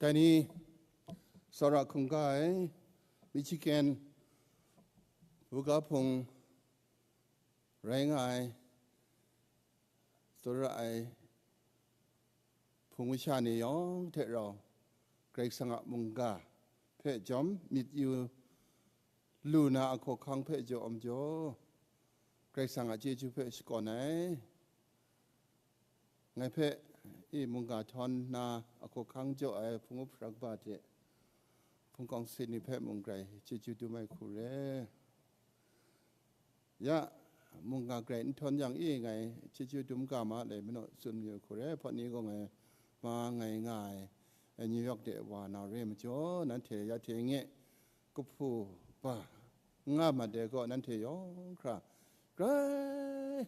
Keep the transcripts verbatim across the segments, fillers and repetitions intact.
Dai ni, tsawra hkungga ai, Michigan, buga hpung rai nga ai, tsawra ai hpung masha ni yawng hte rau, Karai Kasang a mungga hpe jawm myit yu lu na a hkawhkang hpe jaw am jaw, Karai Kasang a chyeju hpe shakawn ai. Ngai hpe i mungga htawn na a hkawhkang jaw ai hpung up hpra kaba hte hpung kawng sit ni hpe mung grai chyeju dum ai hku re. Ya, mungga grai n htawn yang i ngai chyeju dum ga ma le, manaw tsun mayu hku re. Hpawt ni gaw ngai ma ngai nga ai, New York de wa na re majaw, nanhte ya hte nge kahpu ba nga mat de gaw, nanhte yawng hkra grai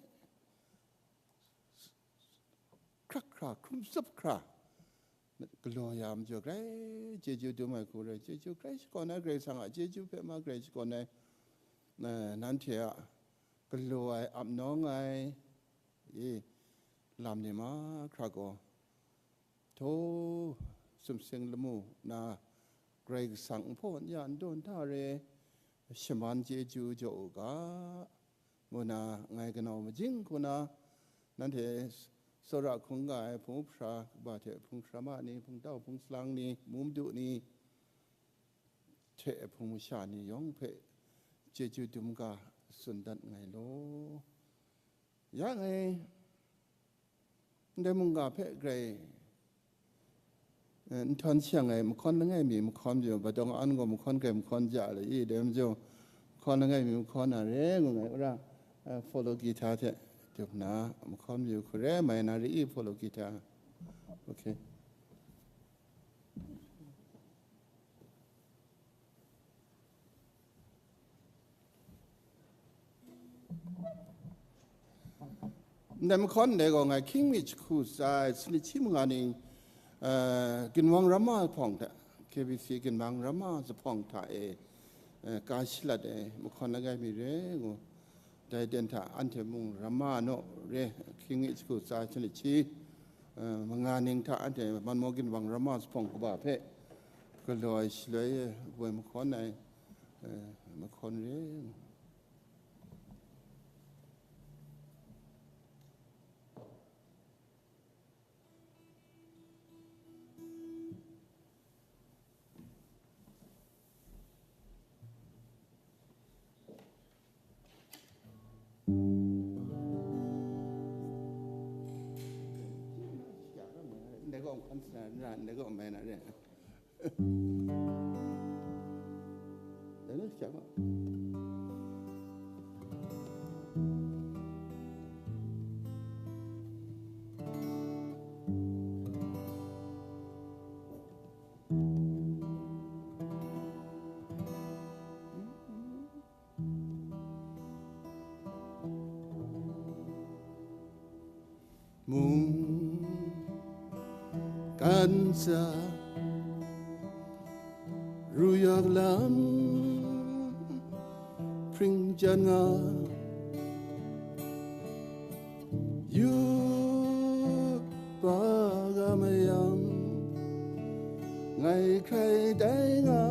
hkrak hkra, hkrum tsup hkra, galaw ya majaw grai chyeju dum ai hku rai, chyeju grai shakawn ai, Karai Kasang a chyeju hpe ma grai shakawn ai, eh, nanhte a galaw ai, ap nawng ai, i lam ni mahkra gaw, htaw sumsing lamu na, Karai Kasang nhpaw nya n dawn hta re, shaman chyeju jaw u ga, ngu na ngai kanau majing hku na, nanhte tsawra hkungga ai hpung up hpra kaba hte hpung hpra ma ni, hpung tau hpung salang ni, mum du ni hte hpung masha ni yawng hpe chyeju dum ga tsun dat nngai law. Ya ngai, ndai mungga hpe grai, eh, n htawn shang ai, mahkawn langai mi mahkawn majaw, badawng an gaw mahkawn grai mahkawn ja le i, dai majaw, mahkawn langai mi mahkawn na re ngu ngai, ura, eh, follow guitar hte dup na mahkawn mayu hku re, mai na re i, follow guitar. Okay. Ndai mahkawn ndai gaw ngai hkying mi jahku tsa ai sanit shi manga ning, eh, ginwang ramma zuphpawng hta, K B C ginwang ramma zuphpawng hta e, eh, ka shalat ai mahkawn langai mi re ngu. Dai den hta anhte mung ramma naw re, hkying mi jahku tsa ai sanit shi, eh, manga ning hta anhte Manmaw ginwang ramma zuphpawng kaba hpe galaw ai shaloi e, woi mahkawn ai, eh, mahkawn re. Mung kansa ruyak lam pring jan nga, yu ba ga mayam ngai hkrai dai nga.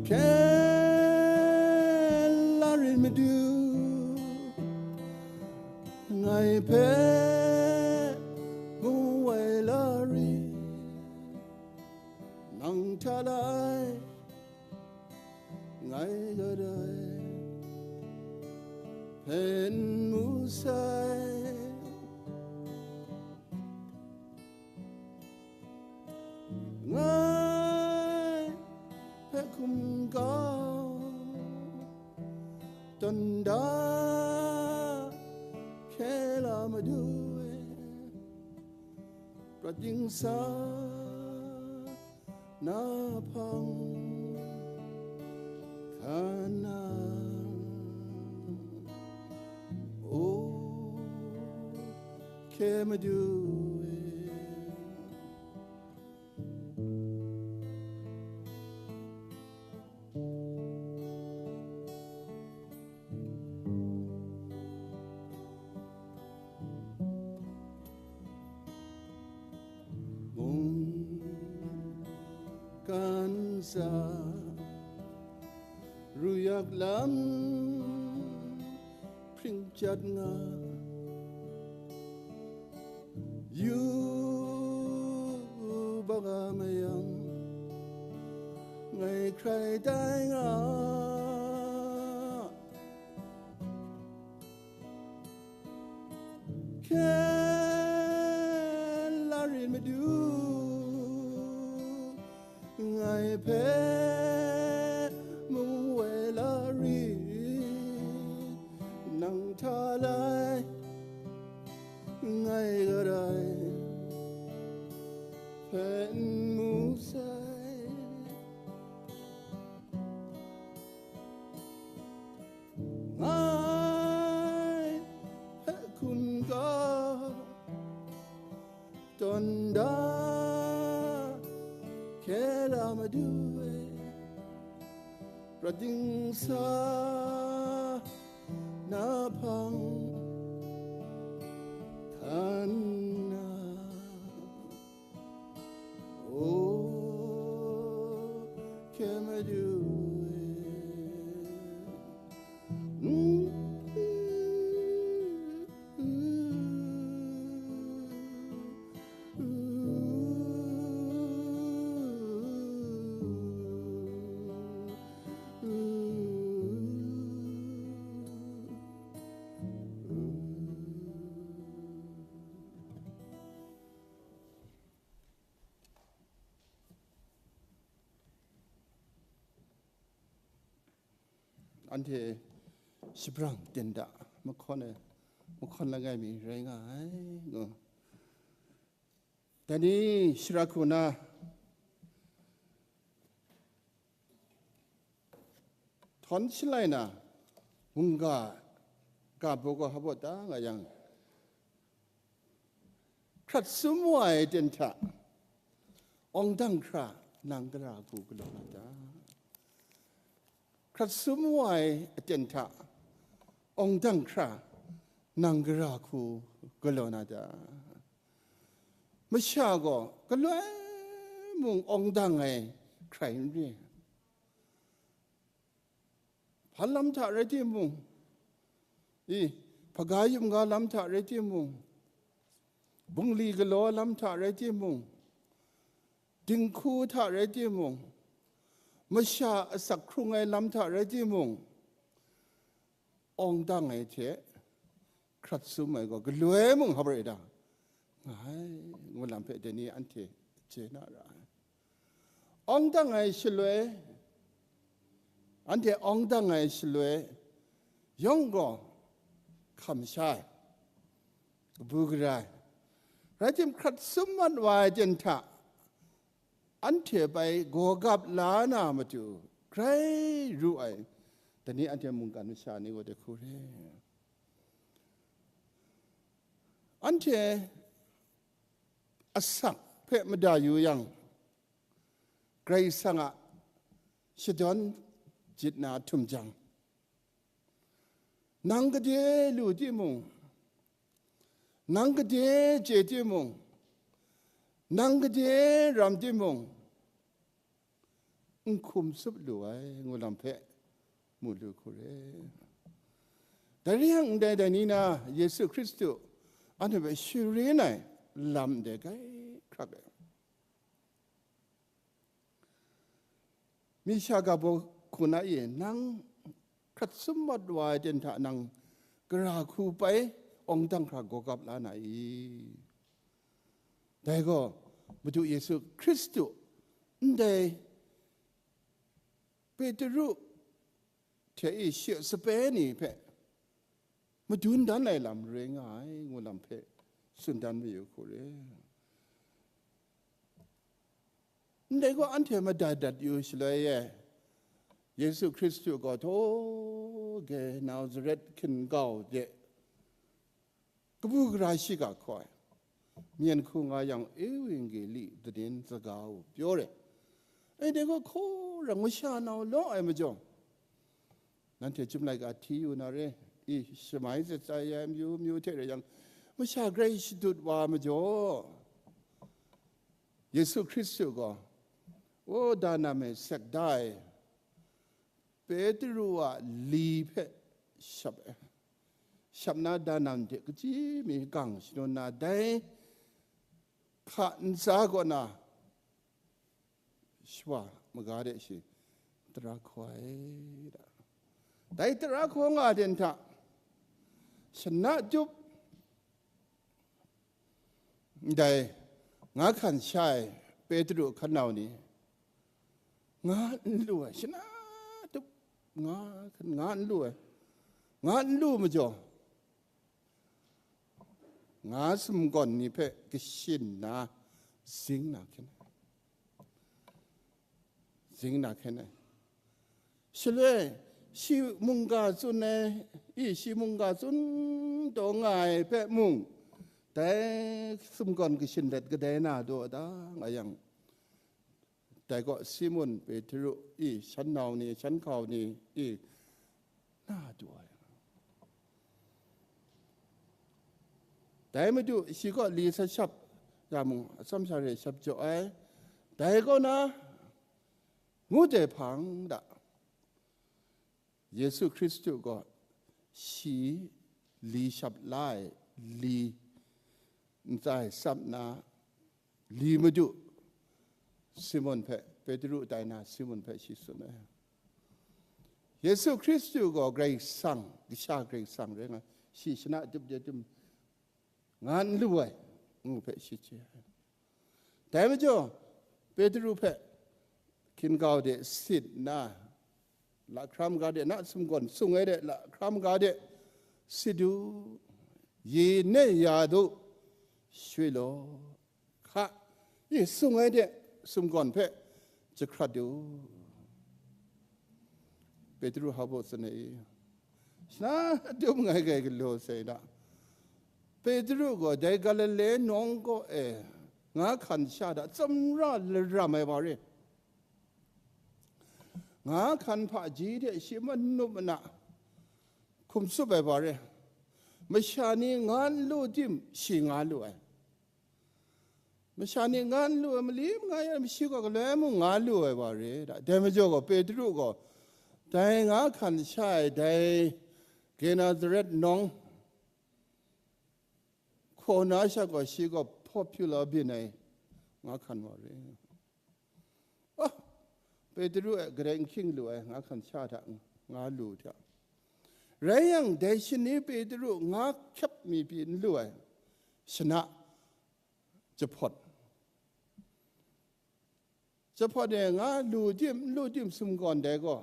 Hkyen la rit madu, ngai hpe mu wai la rit, nang hta lai ngai kadai hpe n mu sai. Ngai hpe hkum kau tawn da hkye la madu e, prat dingsa na hpang hkan na, o hkye madu e. Ruyak lam hpring chyat nga, yu baga mayam ngai hkrai tai nga. Hkyen la rit Madu, ngai hpe mung woi la rit, nang hta lai ngai garai hpe n mu sai. Ngai hpe hkum ga tawn da hkye la Madu e, prat dingsa na hpang hkan na. O, hkye Madu e. Anhte shabrang ten da, mahkawn ai, mahkawn langai mi rai nga ai, ngu. Dai ni shara hku na htawn shalai na, mungga ga baw gaw hpa baw ta nga yang, hkrat sum wa ai aten hta awng dang hkra nang gara hku galaw na ta? Hkrat sum wa ai aten hta awng dang hkra nang gara hku galaw na ta? Masha gaw galoi mung awng dang ai hkrai n re. Hpan lam hta rai timung, i, hpaga yumga lam hta rai timung, bungli galaw lam hta rai timung, dinghku hta rai timung, masha asak hkrung ai lam hta rai timung, awng dang ai hte hkrat sum ai gaw galoi mung hpa rai da nga ai, ngu lam hpe dai ni anhte chye na ra ai. Awng dang ai shaloi, anhte awng dang ai shaloi yawng gaw hkam sha ai, kabu gara ai. Rai tim, hkrat sum mat wa ai ten hta anhte bai gawgap la na matu grai ru ai, dai ni anhte mungkan masha ni gaw dai hku re. Anhte asak hpe mada yu yang, Karai Kasang a shadawn jit na htum jang, nang gade lu timung, nang gade chye timung, nang gade ram timung, n hkum tsup lu ai, ngu lam hpe mu lu hku re. Dai re yang, ndai dai ni na Yesu Hkristu anhte hpe sharin ai lam ndai grai hkrak ai. Mi sha ga baw hku na e, nang hkrat sum mat wa ai ten hta nang gara hku bai awng dang hkra gawgap la na i? Dai gaw Madu Yesu Hkristu ndai Petru hte e shi a sape ni hpe madun dan ai lam rai nga ai, ngu lam hpe tsun dan mayu hku re. Ndai gaw anhte madat dat yu shaloi e, Yesu Hkristu gaw htaw ge Nazaret hkin kau de kabu gara shiga hkaw ai, မြင်ခုငါရောင် ဧဝံဂေလိသတင်းစကားကို ပြောတယ်။ အဲ့ဒီကို ခိုးရငွေရှာနာကို လောင်း ai majaw, nanhte chyum laika hti yu na re, i, shamai zatsai ai amyu myu hte rai yang, masha grai shadut wa majaw, Yesu Hkristu gaw O, danam e sek da ai, Petru a li hpe shap ai. Shap na danam hte kachyi mi gang shangun na, dai hka ntsa kaw na shawa maga de shi tara hkaw ai da. Dai tara hkaw nga ai hta, shana tup ndai nga hkan sha ai Petru hkan nau ni, nga n lu ai, shana tup nga hkan nga n lu ai, nga n lu majaw, nga sumgawn ni hpe kashin na zing na hkyen ai. Zing na hkyen ai. Shaloi, shi mungga tsun ai, i, shi mungga tsun taw nga ai hpe mung, dai sumgawn kashin let kadai na daw da nga yang, dai gaw Simun Petru, i, shan nau ni, shan hkau ni, i, na du ai. Dai Madu shi kaw li sa shap ya mung, atsam sha re shap jaw ai. Dai kaw na, ngut ai hpang da, Yesu Hkristu gaw shi li shap la ai li ntsa e tsap na, li Madu Simun hpe, Petru tai na Simun hpe shi tsun ai. Yesu Hkristu gaw Karai Kasang, Kasha Karai Kasang rai nga, shi shana tup de tum nga n lu ai, ngu hpe shi chye ai. Dai majaw, Petru hpe hkin kau de sit nna, lahkram ga de na sumgawn sung ai de lahkram ga de sit u, yi ne ya du, shwi law, hka, yi sung ai de sumgawn hpe jahkrat u. Petru hpa baw tsun ai i, shana dum ngai gai galaw sai da. Petru gaw dai Galile nawng kaw e nga hkan sha da, tsawmra laram ai wa re. Nga hkan hpaji hte shi manup mana hkum tsup ai wa re. Masha ni nga n lu tim, shi nga lu ai. Masha ni nga n lu ai, mali mangai ai, mashi gaw galoi mung nga lu ai wa re da. Dai majaw gaw, Petru gaw dai nga hkan sha ai, dai Genesaret nawng hkaw na sha gaw, shi gaw popular byin ai nga hkan wa re. Oh, Petru e garai n hkying lu ai, nga hkan sha hta nga lu hta. Rai yang, dai shani Petru nga hkyep mi pyi n lu ai, shana jahpawt. Jahpawt e nga lu tim, n lu tim sumgawn dai gaw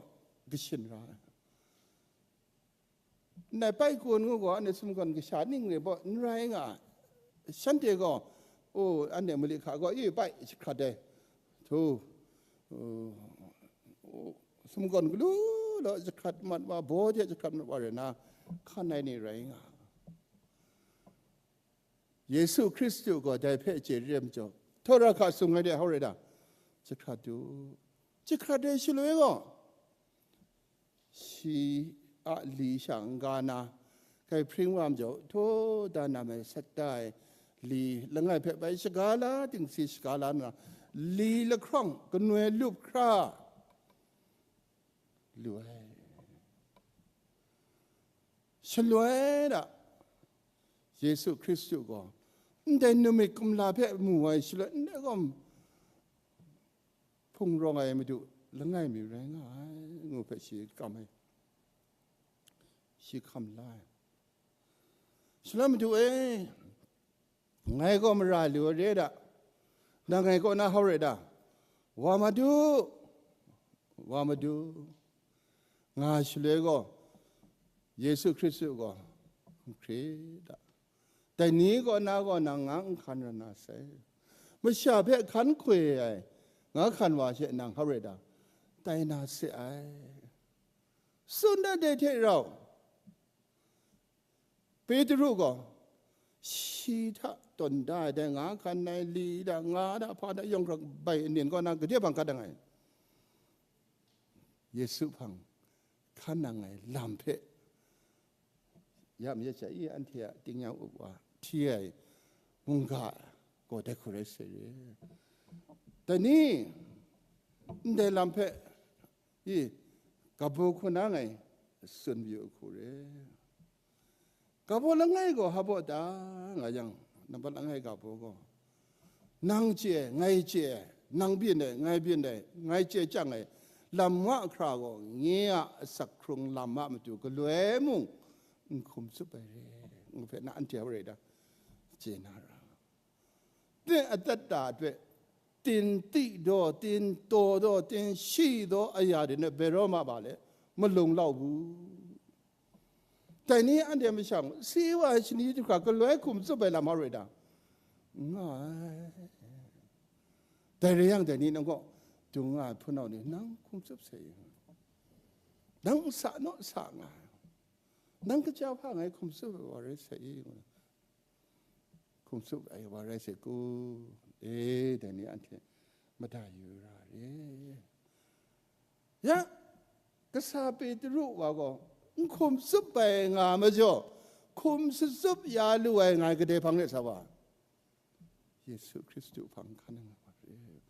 kashin ra ai. Ndai paikun ngu gaw, anhte sumgawn kasha ning re baw n rai nga ai. Shanhte gaw, o, anhte mali hka gaw, i, pai, jahkrat ai. Htu, o, o, sumgawn galu law jahkrat mat wa, baw hte jahkrat mat wa rai na, hkan ai ni rai nga. Yesu Hkristu gaw dai hpe chye re ai majaw, htawra hka sung ai de hau rai da, jahkrat u. Jahkrat ai shaloi gaw, shi a li sha n-ga na, kai hpring wa majaw, htaw da nam ai, sat da ai li langai hpe bai shaga la, dingsi shaga la nna, li lahkrawng kanoi lup hkra lu ai. Shaloi da, Yesu Hkristu gaw ndai numik kumla hpe mu ai shaloi, ndai gaw hpung rawng ai Madu langai mi rai nga ai, ngu hpe shi kam ai, shi hkam la ai. Shaloi Madu e, ngai gaw mara lu ai re da, nang ngai kaw na hau rai da, wa Madu, wa Madu, nga shaloi gaw, Yesu Hkristu gaw n hkrit da. Dai ni kaw na gaw nang nga n hkan rai na sai. Masha hpe hkan hkoi ai nga hkan wa she nang hau rai da, tai na se ai. Tsun dat ai hte rau, Petru gaw shi hta tawn da ai dai nga hkan ai li da, nga da, hpa da, yawng hkra bai anin kaw na gade hpang kat dang ai, Yesu hpang hkan nang ai lam hpe ya mayat sha i, anhte a tingnyang up wa hti ai mungga gaw dai hku rai sai re. Dai ni, ndai lam hpe, i, kabu hku na ngai tsun mayu hku re. Kabu langai gaw hpa baw ta nga yang, nambat langai kabu gaw, nang chye, ngai chye, nang byin ai, ngai byin ai, ngai chye chyang ai lam wa hkra gaw, nye a asak hkrung lam a matu galoi mung n hkum tsup ai re, ngu hpe na anhte hpa rai da, chye na ra. Ten atat ta hte, tin ti daw, tin taw daw, tin shi daw, aya de na bero ma ba le, malung lau bu. Dai ni anhte mashang, si wa ai shani hkra galoi hkum tsup ai lam hpa rai da, nga ai. Dai rai yang, dai ni nang kaw dung nga ai hpunau ni, nang hkum tsup sai, nang sa naw sa nga ai, nang kaja hpa ngai hkum tsup ai wa rai sai, ngu na. Hkum tsup ai wa rai sai ku, e, dai ni anhte mada yu ra re. Ya, kasa Petru wa gaw n hkum tsup ai nga majaw, hkum shatsup ya lu ai ngai kadai hpang de sa wa? Yesu Hkristu hpang hkan nga wa re.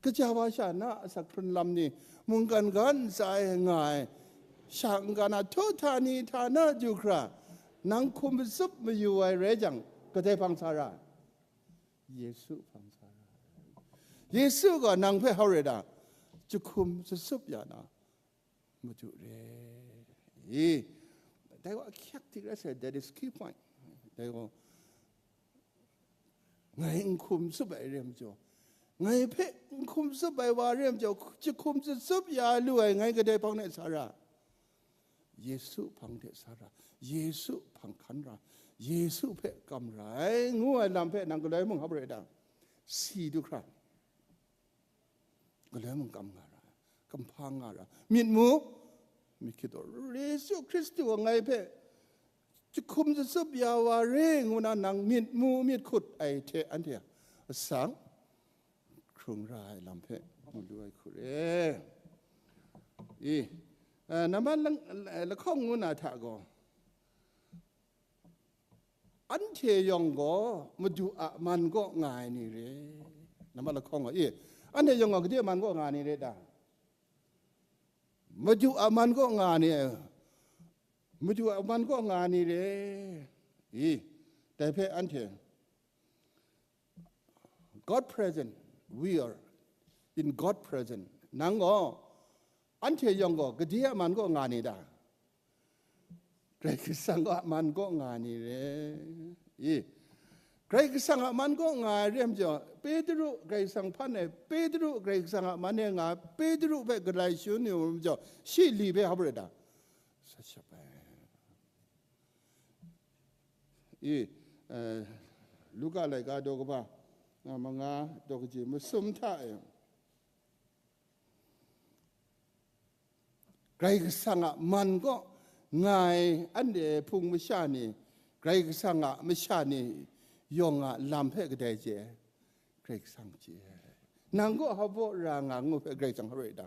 Kaja wa sha na asak hkrun lam ni mungkan ga ntsa e nga ai, sha n-ga na htaw htani htana du hkra, nang hkum shatsup mayu ai rai jang, kadai hpang sa ra? Yesu hpang sa ra. Yesu gaw nang hpe hpa rai da, jahkum shatsup ya na madu re. I, dai gaw ahkyak tik rai sai, that is key point. Dai gaw, ngai n hkum tsup ai re majaw, ngai hpe n hkum tsup ai wa re majaw, jahkum shatsup ya lu ai ngai kadai hpang de sa ra? Yesu hpang de sa ra, Yesu hpang hkan ra, Yesu hpe kam ra ai, ngu ai lam hpe nang galoi mung hpa rai da, si du hkra, galoi mung kam nga ra, kamhpa nga ra, myit mu, myit hkrit daw, Yesu Hkristu gaw ngai hpe jahkum shatsup ya wa re, ngu na nang myit mu myit hkut ai hte anhte a asak hkrung ra ai lam hpe mu lu ai hku re. I, eh, nambat lang-, lahkawng ngu na hta gaw, anhte yawng gaw Madu a man kaw nga ai ni re. Nambat lahkawng gaw, i, anhte yawng gaw gade a man kaw nga ai ni re ta? Madu a man kaw nga ni, Madu a man kaw nga ni re. I, dai hpe anhte, God present, we are in God present. Nang gaw, anhte yawng gaw, gade a man kaw nga ni ta? Karai Kasang a man kaw nga ni re. I, Karai Kasang a man kaw nga ai re majaw, Petru Karai Kasang hpan ai, Petru Karai Kasang a man e nga, Petru hpe galai shangun yu majaw, shi li hpe hpa rai da? Sa shap ai. I, eh, Luka laika daw kaba, nga manga daw kaji masum hta e, Karai Kasang a man kaw nga ai anhte hpung masha ni, Karai Kasang a masha ni yawng a lam hpe kadai chye ai? Karai Kasang chye ai. Nang kaw hpa baw ra nga ngu hpe Karai Kasang hpa rai da?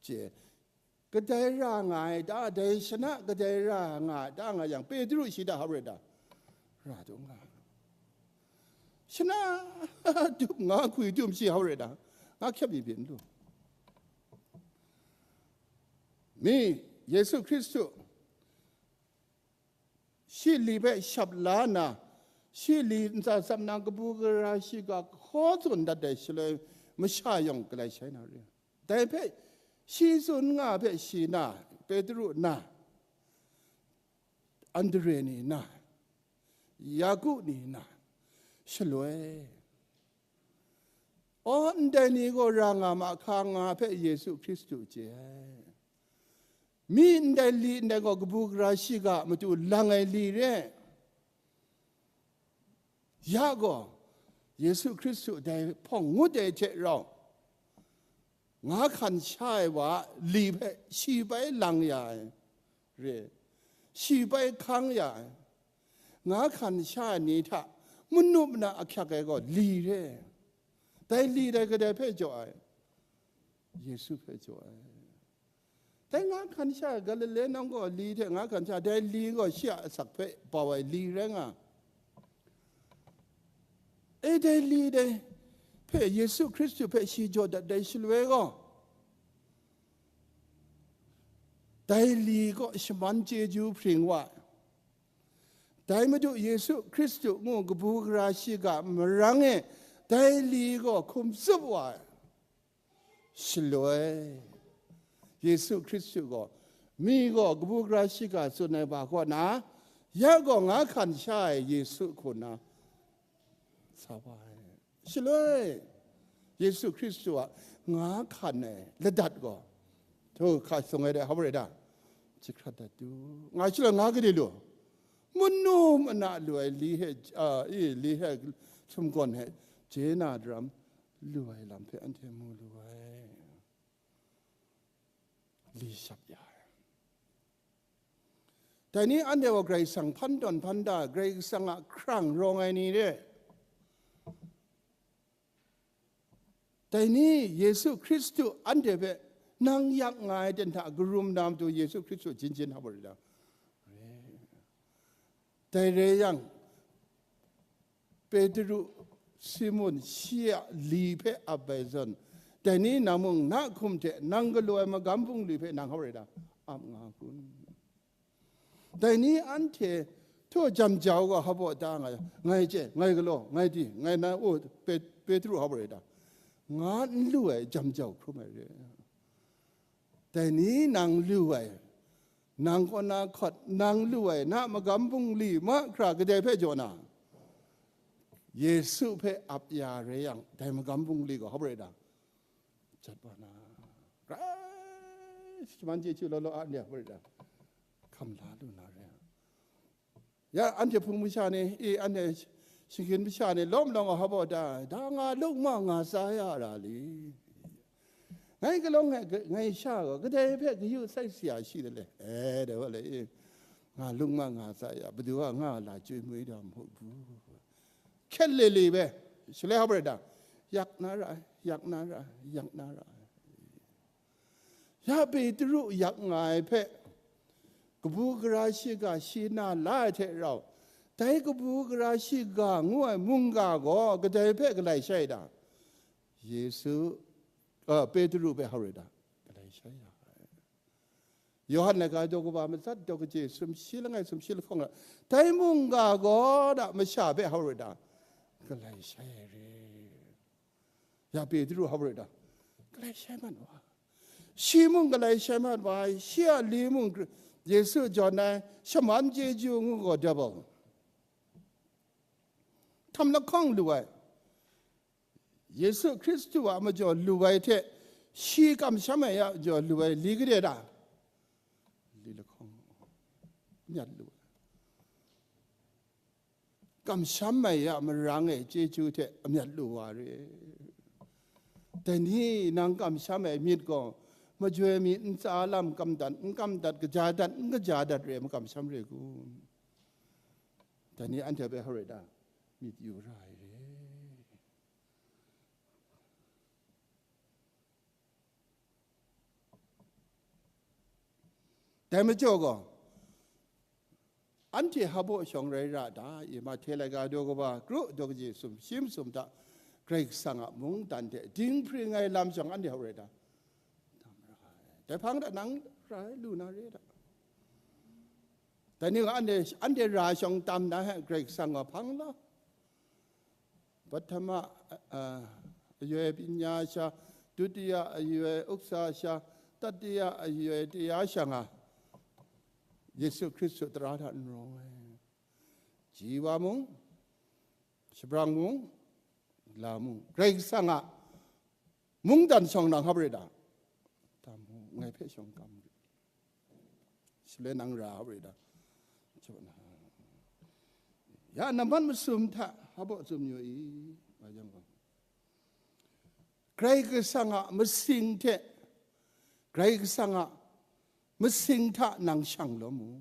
Chye. Kadai ra nga ai ta, dai shana kadai ra nga ai ta nga yang, Petru shi ta hpa rai da? Ra taw nga. Shana dum nga hkwi dum shi hpa rai da? Nga hkyep mi byin lu. Mi, Yesu Hkristu shi li hpe shap la nna, shi li ntsa tsap na kabu gara shiga hkaw tsun dat ai shaloi, masha yawng galai shai na re. Dai hpe shi tsun nga hpe shi na, Petru na, Andre ni na, Yaku ni na, shaloi, aw, ndai ni gaw ra nga ma hka nga hpe Yesu Hkristu chye ai. Mi ndai li ndai gaw kabu gara shiga a matu lang ai li re. Ya gaw, Yesu Hkristu dai hpawng ngut ai hte rau, nga hkan sha ai wa a li hpe shi bai lang ya ai re, shi bai hkang ya ai, nga hkan sha ai ni hta manu mana ahkyak ai gaw li re. Dai li dai kadai hpe jaw ai? Yesu hpe jaw ai. Dai nga hkan sha ai Galile nawng gaw li hte nga hkan sha, dai li gaw shi a asak hpe bau ai li rai nga. E, dai li dai hpe Yesu Hkristu hpe shi jaw dat dai shaloi gaw, Dai li kaw shaman chyeju hpring wa ai. Dai Madu Yesu Hkristu ngu kabu gara shiga marang e dai li gaw hkum tsup wa ai. Shaloi, Yesu Hkristu gaw, mi gaw kabu gara shiga tsun ai wa kaw na, ya gaw nga hkan sha ai Yesu hku na, sa wa ai. Shaloi, Yesu Hkristu a nga hkan ai ladat gaw, htu hka sung ai de, hau re da, jahkrat dat tu, nga shaloi nga gade lu, manu mana lu ai li he, a, i, li he, sumgawn he, je na daram, lu ai lam hpe anhte mu lu ai. Li shap ya ai. Dai ni anhte gaw Karai Kasang hpan tawn hpan da, Karai Kasang a hkrang rawng ai ni re. Dai ni Yesu Hkristu anhte hpe nang yak nga ai ten hta karum na matu Yesu Hkristu jin jin hap wa rai da. Dai rai yang, Petru, Simun, shi a li hpe ap ai zawn, dai ni nang mung na hkum hte nang galaw ai magam bungli hpe nang hau rai da, ap nga kun? Dai ni anhte htaw jam jau ga hap wa da nga, ngai chye, ngai galaw, ngai di, ngai na, o, Pe-, Petru hau rai da, nga n lu ai jam jau hkrum ai re. Dai ni nang lu ai, nang kaw na hkawt, nang lu ai, na magam bungli mahkra kadai hpe jaw na, Yesu hpe ap ya rai yang, dai magam bungli gaw hau rai da, jat wa na, grai shaman chyeju law law a ni hau rai da, hkam la lu na rai yang. Ya, anhte hpung masha ni, i, anhte shingkin masha ni, lawm lawng a hap wa da, da nga lung ma nga sa ya ra li? Ngai kalawng ngai, ngai sha gaw, kadai hpe kayu sai si ya shi de le? E, de wa le, i, nga lung ma nga sa ya, madu a nga la chyoi moi da muk bu. Hkyen le le be, shaloi hap rai da, yak na ra ai, yak na ra ai, yak na ra ai. Ya Petru yak nga ai hpe, kabu gara shiga shi na la ai hte rau, dai kabu gara shiga ngu ai mungga gaw kadai hpe galai shai da? Yesu, a, Petru hpe hau rai da, galai shai ya ai. Yawhan laika daw kaba matsat daw kaji sumshi langai sumshi lahkawng la, dai mungga gaw da masha hpe hau rai da, galai shai ai re. Ya Petru hau rai da, galai shai mat wa. Shi mung galai shai mat wa ai, shi a li mung Yesu jawn ai, shaman chyeju ngu gaw double. Htam lahkawng lu ai, Yesu Hkristu a majaw lu ai hte, shi kamsham ai a majaw lu ai li gade da? Li lahkawng myat lu ai. Kamsham ai a marang e chyeju hte amyat lu wa re. Dai ni nang kamsham ai myit gaw, majoi mi ntsa lam kam dat, n kam dat, kaja dat, n kaja dat re, makamsham re kun? Dai ni anhte hpe hau rai da, myit yu ra ai re. Dai majaw gaw, anhte hpa baw shawng rai ra da, i Mahte laika daw kaba kru daw kaji sum shi masum hta Karai Kasang a mungdan hte dinghpring ai lam shawng anhte hau rai da? Dai hpang hta nang rai lu na re da. Dai ni gaw anhte, anhte ra shawng tam na he Karai Kasang gaw hpang law. Pahtama, a, a, ayoi panya sha, dutiya ayoi uksa sha, tatiya ayoi taya sha nga, Yesu Hkristu tara hta n rawng ai. Ji wa mung, shabrang mung, la mung, Karai Kasang a mungdan shawng nang hap rai da? Tam mu, ngai hpe shawng kam rit. Shaloi nang ra hap rai da? Jaw na. Ya nambat masum hta hpa baw tsun yu i, nga yang gaw, Karai Kasang a masing hte, Karai Kasang a masing hta nang shang law mu.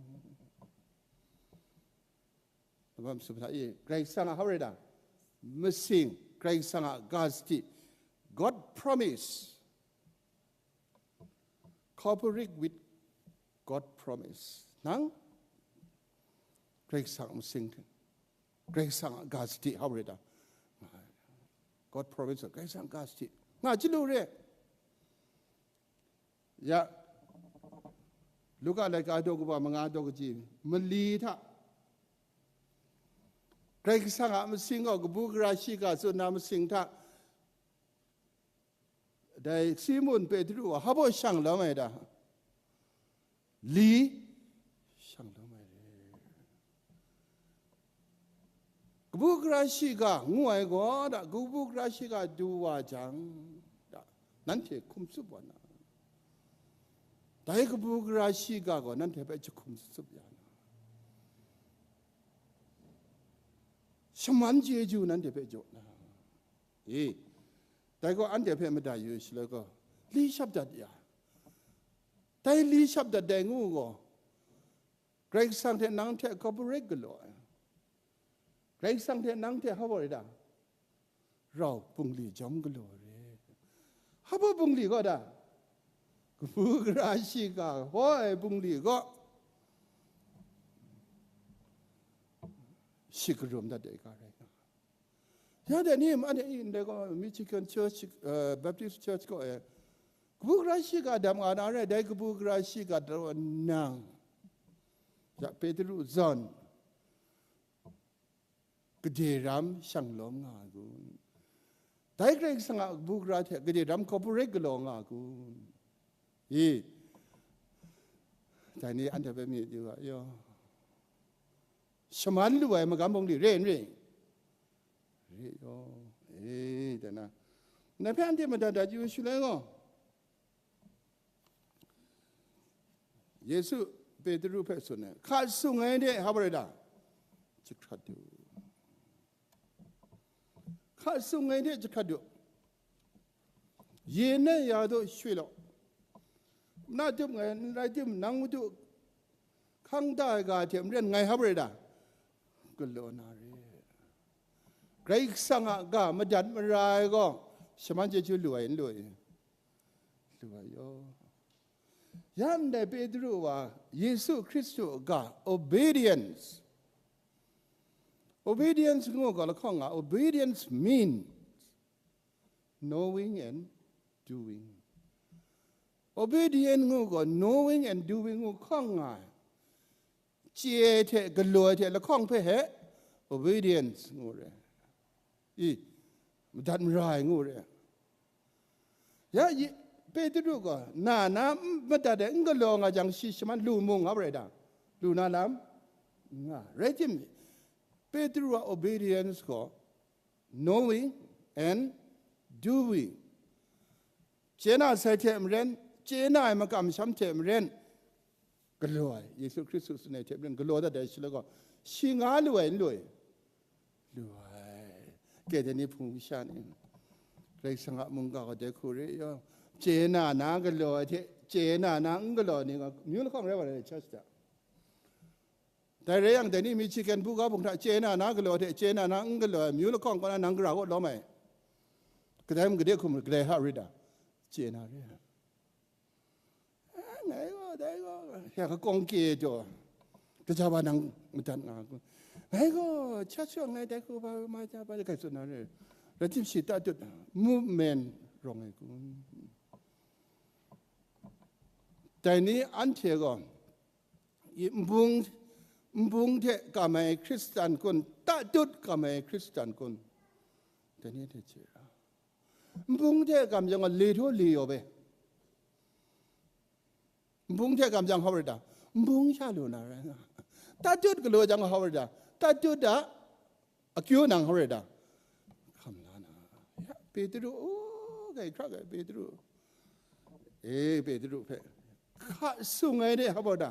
Nambat masum hta i, Karai Kasang a hau rai da? Masing, Karai Kasang a ga sadi, God promise. Cooperate with God promise. Nang Karai Kasang a masing hte, Karai Kasang a ga sadi hau rai da? God promise, Karai Kasang ga sadi nga chyalu re. Ya, Luka laika daw kaba manga daw kaji, mali hta, Karai Kasang a masing gaw kabu gara shiga tsun na masing hta, dai Simun Petru a hpa baw shang lawm ai da? Li shang lawm ai re. Kabu gara shiga ngu ai gaw, da, kabu gara shiga du wa jang, da, nanhte hkum tsup wa na, dai kabu gara shiga gaw nanhte hpe jahkum tsup ya na, shaman chyeju nanhte hpe jaw na. E, dai gaw anhte hpe mada yu shaloi gaw, li shap dat ya. Dai li shap dat dai ngu gaw, Karai Kasang hte nang hte corporate galaw ai. Karai Kasang hte nang hte hpa baw re da? Rau bungli jawm galaw re. Hpa baw bungli gaw da? Kabu gara shiga hpaw ai bungli gaw shi karum dat ai ga rai nga. Ya dai ni, anhte ndai gaw Michigan Church, eh, Baptist Church gaw, eh, kabu gara shiga dam nga na rai, dai kabu gara shiga daw nang, ya Petru zawn gade ram shang lawm nga ai kun? Dai Karai Kasang a kabu gara hte gade ram corporate galaw nga ai kun? I, dai ni anhte hpe myit yu ga yaw. Shaman lu ai magam bungli re n re? Re yaw. E, dai na, ngai hpe anhte madat dat yu shaloi gaw, Yesu Petru hpe tsun ai, hka sung ai de hpa rai da? Jahkrat du. Hka sung ai de jahkrat du. Yin na ya daw shwi law. Na tup ngai n rai tim, nang Madu hkang da ai ga hte maren ngai hpa rai da? Galaw na re. Karai Kasang a ga madat mara ai gaw, shaman chyeju lu ai n lu ai? Lu ai yaw. Ya ndai Petru wa Yesu Hkristu a ga, obedience. Obedience ngu ga lahkawng nga, obedience means knowing and doing. Obedient ngu gaw, knowing and doing ngu hkawng nga ai. Chye ai hte galaw ai hte lahkawng hpe he obedience ngu re. I, madat mara ai ngu re. Ya, yi, Petru gaw na na n madat ai, n galaw nga jang, shi shaman lu mung nga rai da? Lu na lam? Nga. Rai timung, Petru a obedience gaw knowing and doing. Chye na sai hte maren, chye na ai makam masham hte maren, galaw ai, Yesu Hkristu tsun ai hte maren galaw dat ai shaloi gaw, shi nga lu ai n lu ai? Lu ai. Kehta ni hpung sha ni, Karai Kasang a mungga gaw dai hku re yaw, chye na na galaw ai hte, chye na na n galaw ni gaw, myu lahkawng rai wa ai, church hta. Dai rai yang, dai ni Michigan buga bung hta chye na na galaw hte chye na na n galaw ai myu lahkawng kaw na nang gara kaw lawm ai. Kadai mung gade hkum, kadai hta rit a? Chye na re. Ah, ngai gaw, dai gaw, ya ka kawng kye jaw, kaja wa nang madat nga kun? Ngai gaw, cha cha ngai dai hku ba ma ja ba, kai tsun na re. Rai tim shi tatut, movement rawng ai kun? Dai ni anhte gaw, i, nbung, nbung hte kam ai Hkristan kun, tatut kam ai Hkristan kun? Dai ni hte hte ra. Nbung hte kam jang gaw, le htaw le yaw bai. Nbung hte kam jang hpa rai da? Nbung sha lu na rai. Tatut galaw jang hpa rai da? Tatut a akyu nang hpa rai da? Hkam la na. Ya, Petru, o, grai hkra grai Petru. E, Petru hpe, hka sung ai de hpa da?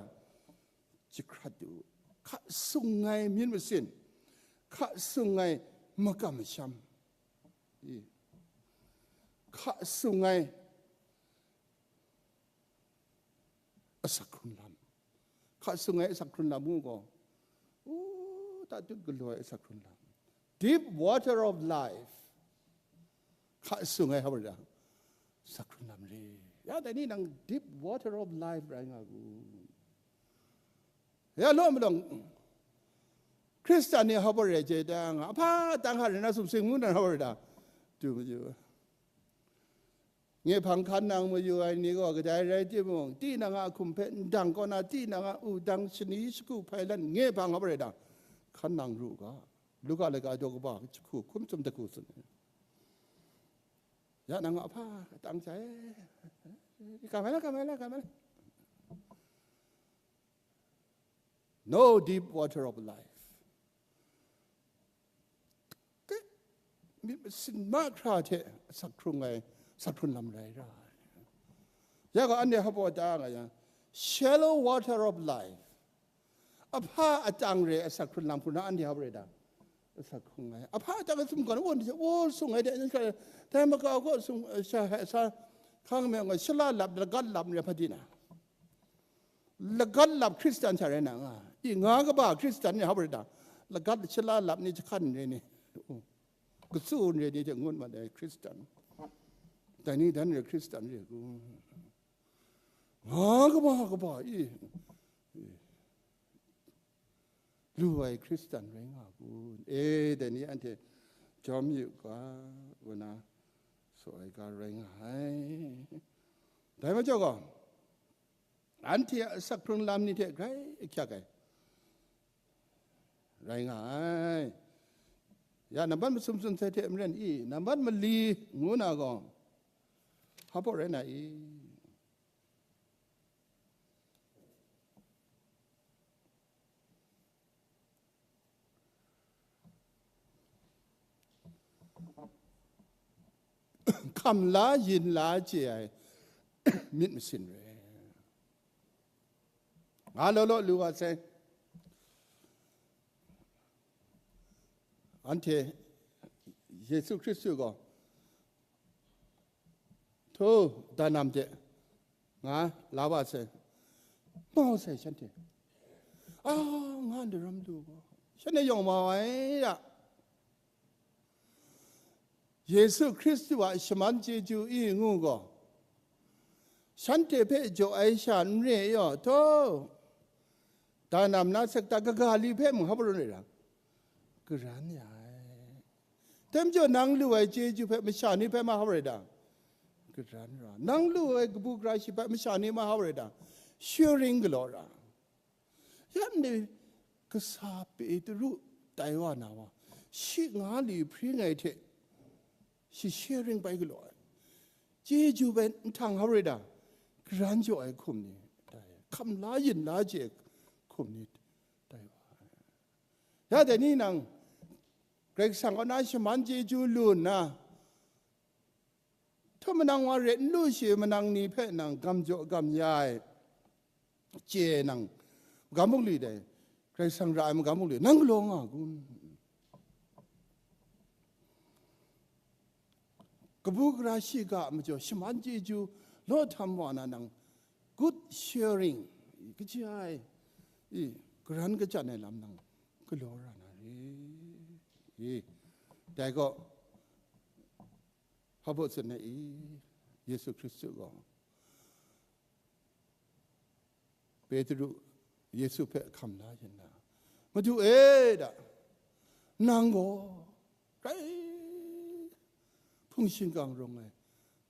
Jahkrat du. Hka sung ai myit masin, hka sung ai makam masham, i, hka sung ai asak hkrun lam. Hka sung ai asak hkrun lam ngu gaw, u, tatut galaw ai asak hkrun lam. Deep water of life. Hka sung ai hpa rai da? Asak hkrun lam re. Ya, dai ni nang deep water of life rai nga gu. Ya, law malawng, Hkristan ni hpa rai chye da nga, hpa tang hka rai na sumsing ngu na hpa rai da? Du maju. Nye hpang hkan nang mayu ai ni gaw kadai rai timung, tinang a hkum hpe ndang kaw na, tinang a wudang shani shagu hpai lan nye hpang hkap rai dang, hkan nang ru ga. Luka laika daw kaba jahku hkum chyum jahku tsun ai. Ya nang a hpa tang sai. Ka mai la, ka mai la, ka mai la. No deep water of life. Myit masin mahkra hte asak hkrung ai, asak hkrun lam rai ra ai. Ya gaw, anhte hpa da nga yang, shallow water of life. Ahpa atang re asak hkrun lam hkrum na anhte hpa rai da. Asak hkrung ai. Ahpa atang sum gaw, won de, wo sung ai de, dai makau gaw sung, sha, sa, hkang me nga, shala lap, lagat lap re hpa di na. Lagat lap Hkristan sha rai na nga. I nga kaba Hkristan ni hpa rai da. Lagat shala lap ni jahkan re ni. Katsu re ni hte ngut mat ai Hkristan. Dai ni dan re Hkristan re ku. Nga kaba kaba i. I. Lu ai Hkristan rai nga ku. E, dai ni anhte jawm yu ga, wa na, saw ai ga rai nga ai. Dai majaw gaw, anhte a asak hkrung lam ni hte grai ahkyak ai. Rai nga ai. Ya, nambat masum tsun sai hte maren i, nambat mali ngu na gaw, hpa rai na i? Hkam la, yin la chye ai myit masin re. Nga law law lu wa sai. Anhte Yesu Hkristu gaw, hto, danam de nga la wa sai, mau sai shanhte. A, nga ndaram lu gaw, shanhte yawng mau ai ya. Yesu Hkristu a shaman chyeju i ngu gaw, shanhte hpe jaw ai sha n re yaw, hto, danam na sekta kaga li hpe mung hpa rai ra, karan ya ai. Dai majaw nang lu ai chyeju hpe masha ni hpe mahkra rai dang, karan ra. Nang lu ai kabu gara shi hpe masha ni mahkra rai dang, sharing galaw ra. Yan ni kasa Petru tai wa na wa, shi nga li hpring ai hte, shi sharing bai galaw ai. Chyeju bai nhtang hkra rai dang, karan jaw ai hkum ni, hkam la yin la chye hkum ni, tai wa ai. Ya dai ni nang, Karai Kasang kaw na shaman chyeju lu nna, htum manang wa ret n lu shi manang ni hpe nang gam jaw gam ya ai, chye nang, magam bungli dai, Karai Kasang ra ai magam bungli, nang galaw nga kun? Kabu gara shiga a majaw, shaman chyeju law htam wa na nang, good sharing, kaja ai, i, karan kachyan ai lam nang galaw ra na re. I, dai gaw, hpa baw tsun ai i, Yesu Hkristu gaw, Petru Yesu hpe hkam la yin na, Madu e, da, nang gaw grai hpung shingkang rawng ai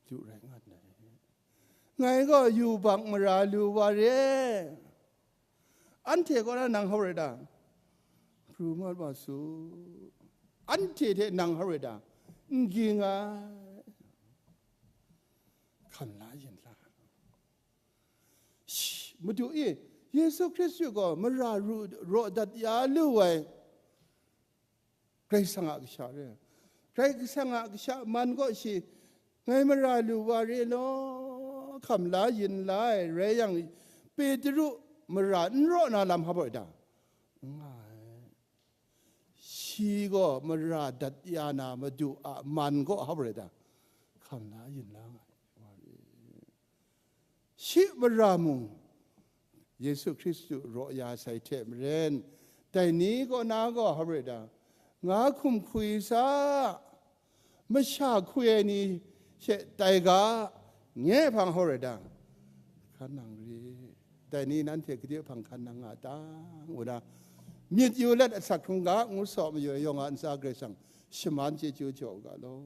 Madu rai nga nngai. Ngai gaw yubak mara lu wa re, anhte kaw na nang hkra rai dang, pru mat wa su, anhte hte nang hkra rai dang, n ging ai, hkam la yin la. Shi, Madu e, Yesu Hkristu gaw mara ru, raw dat ya lu ai Karai Kasang a kasha re. Karai Kasang a kasha man gaw shi, ngai mara lu wa re law, hkam la yin la ai rai yang, Petru mara n raw na lam hkra rai dang, n nga ai. Shi gaw mara dat ya na Madu a man gaw hkra rai dang, hkam la yin la nga ai wa re. Shi mara mung Yesu Hkristu raw ya sai hte maren, dai ni kaw na gaw hkra rai dang, nga hkum hkwi sa, masha hkwi ai ni she tai ga, nye hpang hkra rai dang, hkan nang ri, dai ni nanhte gade hpang hkan nang nga ta, ngu na, myit yu let asak hkrung ga, ngu saw mayu ai yawng a ntsa Karai Kasang shaman chyeju jaw u ga law.